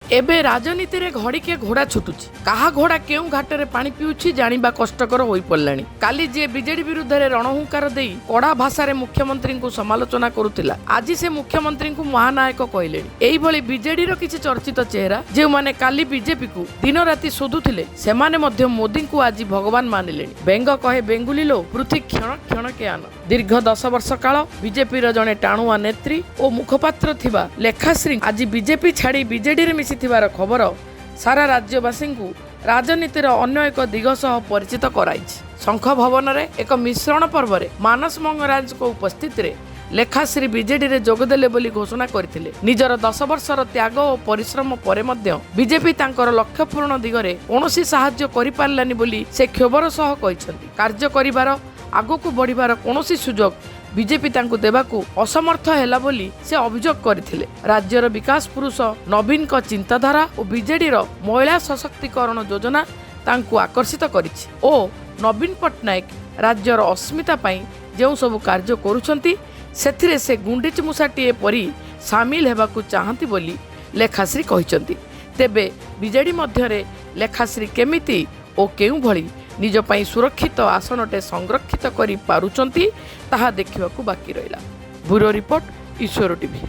ଏବେ ରାଜନୀତିରେ ଘଡ଼ିକେ ଘୋଡ଼ା ଛୁଟୁଛି। କାହା ଘୋଡ଼ା କେଉଁ ଘାଟରେ ପାଣି ପିଉଛି, ଜାଣିବା କଷ୍ଟକର ହୋଇପଡ଼ିଲାଣି। କାଲି ଯିଏ ବିଜେଡି ବିରୁଦ୍ଧରେ ରଣହୁଙ୍କାର ଦେଇ କଡ଼ା ଭାଷାରେ ମୁଖ୍ୟମନ୍ତ୍ରୀଙ୍କୁ ସମାଲୋଚନା କରୁଥିଲା, ଆଜି ସେ ମୁଖ୍ୟମନ୍ତ୍ରୀଙ୍କୁ ମହାନାୟକ କହିଲେଣି। ଏଇଭଳି ବିଜେଡିର କିଛି ଚର୍ଚ୍ଚିତ ଚେହେରା, ଯେଉଁମାନେ କାଲି ବିଜେପିକୁ ଦିନ ରାତି ଶୋଧୁଥିଲେ, ସେମାନେ ମଧ୍ୟ ମୋଦିଙ୍କୁ ଆଜି ଭଗବାନ ମାନିଲେଣି। ବେଙ୍ଗ କହେ ବେଙ୍ଗୁଲି ଲୋ, ପୃଥ୍ୱୀ କ୍ଷଣ କ୍ଷଣକେ ଆନ। ଦୀର୍ଘ 10 ବର୍ଷ କାଳ ବିଜେପିର ଜଣେ ଟାଣୁଆ ନେତ୍ରୀ ଓ ମୁଖପାତ୍ର ଥିବା ଲେଖାଶ୍ରୀ ଆଜି ବିଜେପି ଛାଡ଼ି ବିଜେଡିରେ ମିଶିଥିବାର ଖବର ସାରା ରାଜ୍ୟବାସୀଙ୍କୁ ରାଜନୀତିର ଅନ୍ୟ ଏକ ଦିଗ ସହ ପରିଚିତ କରାଇଛି। ଶଙ୍ଖ ଭବନରେ ଏକ ମିଶ୍ରଣ ପର୍ବରେ ମାନସ ମଙ୍ଗରାଜଙ୍କ ଉପସ୍ଥିତିରେ ଲେଖାଶ୍ରୀ ବିଜେଡିରେ ଯୋଗଦେଲେ ବୋଲି ଘୋଷଣା କରିଥିଲେ। ନିଜର 10 ବର୍ଷର ତ୍ୟାଗ ଓ ପରିଶ୍ରମ ପରେ ମଧ୍ୟ ବିଜେପି ତାଙ୍କର ଲକ୍ଷ୍ୟ ପୂରଣ ଦିଗରେ କୌଣସି ସାହାଯ୍ୟ କରିପାରିଲାନି ବୋଲି ସେ କ୍ଷୋଭର ସହ କହିଛନ୍ତି। କାର୍ଯ୍ୟ କରିବାର, ଆଗକୁ ବଢ଼ିବାର କୌଣସି ସୁଯୋଗ ବିଜେପି ତାଙ୍କୁ ଦେବାକୁ ଅସମର୍ଥ ହେଲା ବୋଲି ସେ ଅଭିଯୋଗ କରିଥିଲେ। ରାଜ୍ୟର ବିକାଶ ପୁରୁଷ ନବୀନଙ୍କ ଚିନ୍ତାଧାରା ଓ ବିଜେଡିର ମହିଳା ସଶକ୍ତିକରଣ ଯୋଜନା ତାଙ୍କୁ ଆକର୍ଷିତ କରିଛି ଓ ନବୀନ ପଟ୍ଟନାୟକ ରାଜ୍ୟର ଅସ୍ମିତା ପାଇଁ ଯେଉଁ ସବୁ କାର୍ଯ୍ୟ କରୁଛନ୍ତି, ସେଥିରେ ସେ ଗୁଣ୍ଡିଚି ମୂଷାଟିଏ ପରି ସାମିଲ ହେବାକୁ ଚାହାନ୍ତି ବୋଲି ଲେଖାଶ୍ରୀ କହିଛନ୍ତି। ତେବେ ବିଜେଡି ମଧ୍ୟରେ ଲେଖାଶ୍ରୀ କେମିତି ଓ କେଉଁଭଳି ନିଜ ପାଇଁ ସୁରକ୍ଷିତ ଆସନଟେ ସଂରକ୍ଷିତ କରିପାରୁଛନ୍ତି, ତାହା ଦେଖିବାକୁ ବାକି ରହିଲା। ବ୍ୟୁରୋ ରିପୋର୍ଟ, ଈଶ୍ୱର ଟିଭି।